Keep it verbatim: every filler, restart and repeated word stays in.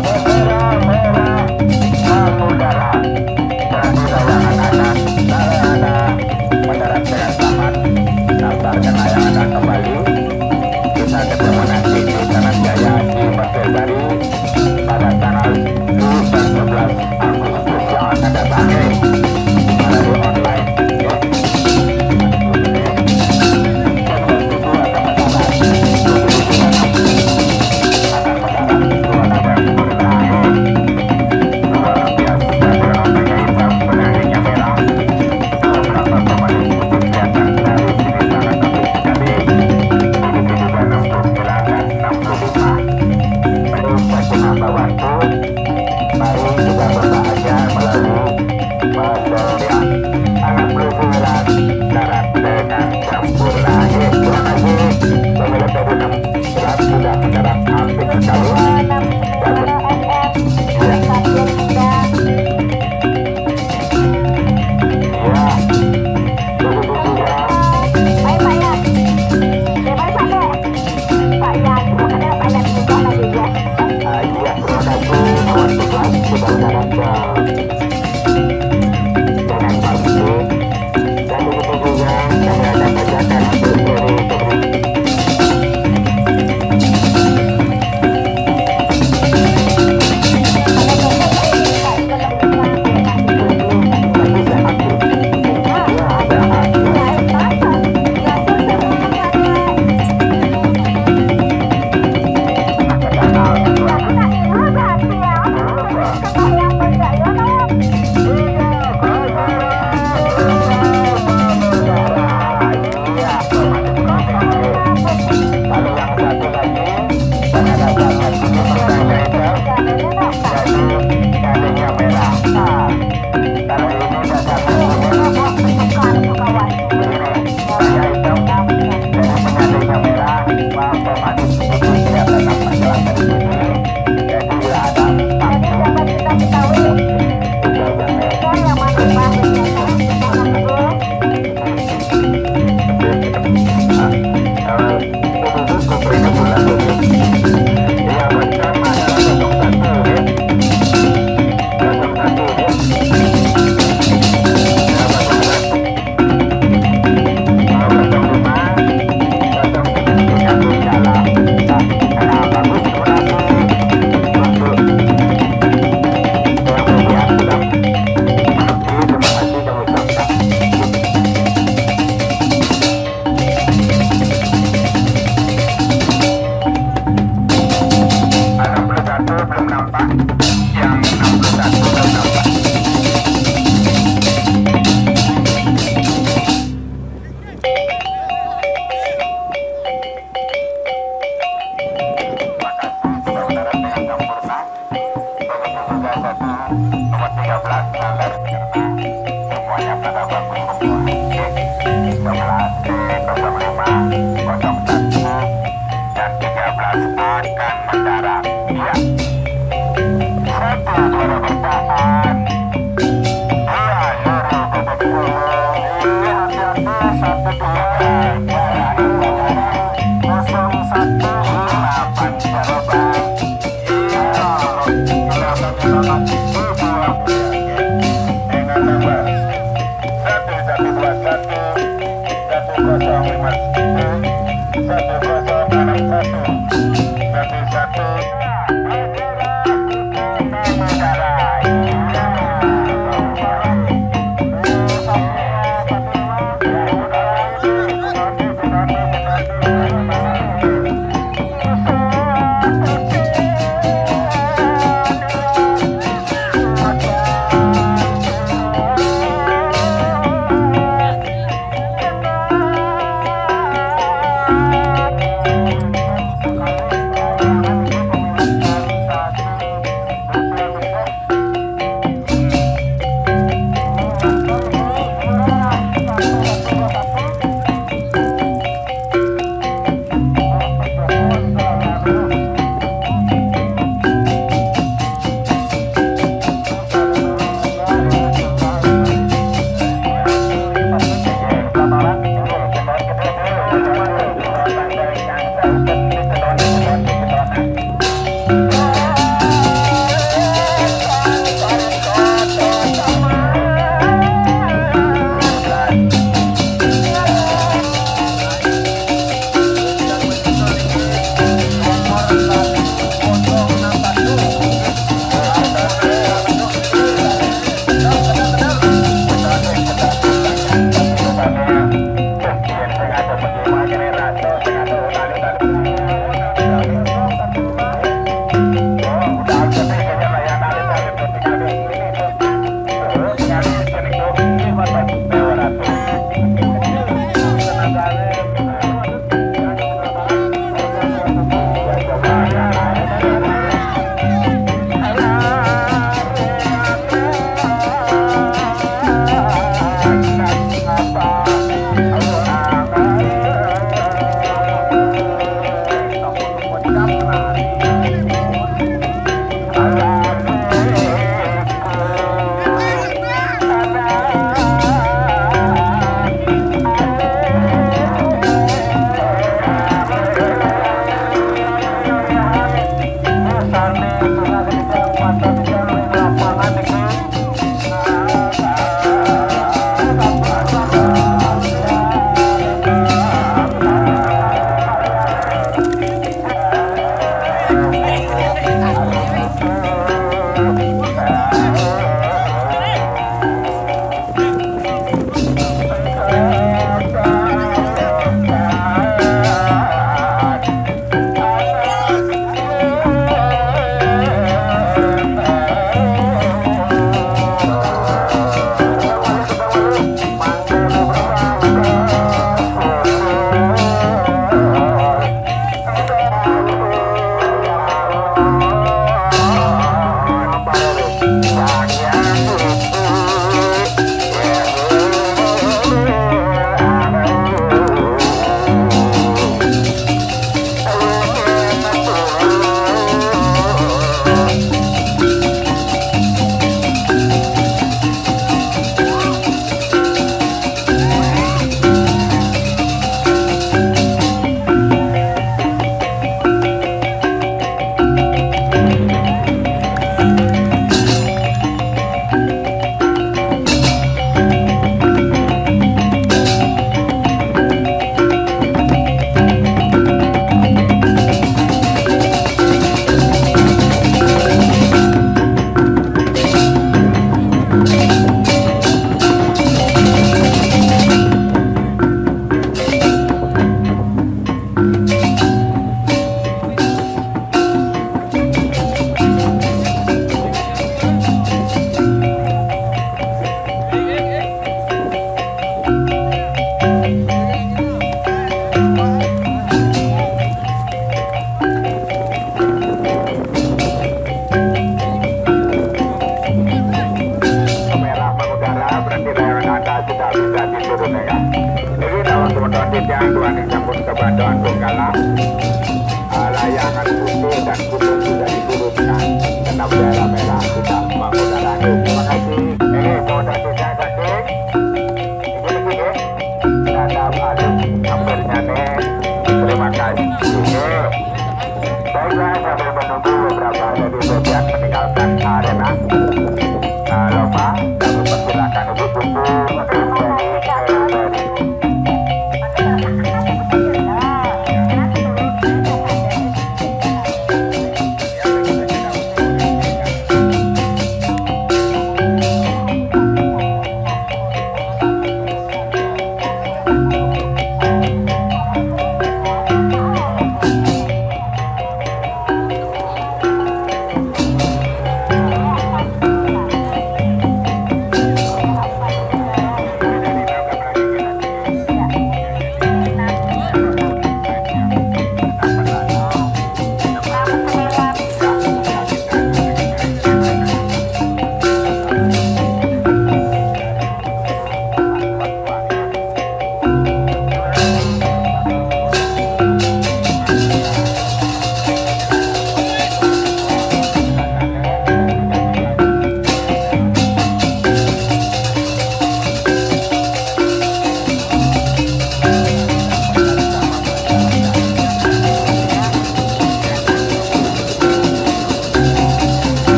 Bendera merah mengudara. Berarti layangan anak, layangan anak mendarat dengan selamat. Daftarkan layangan anak kembali. Kita ketemu nanti di Tanah Jaya di Mesir Bali pada tanggal tujuh dan sebelas Agustus yang akan datang. Melalui online. Mari kita berbahagia melalui Anak peluru merah darat dengan campur lagi. Terima kasih. Pemirsa dari enam belas sudah mendarat, apik sekali. Iya. Iya. Begitu juga. Baik, Pak, ya. Bebas, Pak, ya. Pak, ya. Pokoknya Pak, ya, berubah lagi, ya. Ah, iya, terima kasih. Awan tugas sudah mendarat, eh, Enam puluh satu belum nampak, yang enam puluh satu belum nampak. Terima kasih, saudara dengan sempurna. Begitu juga satu nomor tiga belas, Nandar Karna. Semuanya pada bagus semua. Sebelas, eh, kosong lima, kosong satu, dan tiga belas akan mendarat. Ya. Satu juara bertahan. Dua juara bebek solo. Ini hati-hati, satu dua. Kosong satu delapan, jawaban. Iya, kenapa, kenapa? Itu dua. Dengan nomor satu satu dua satu, satu kosong lima satu, satu kosong enam satu, satu satu.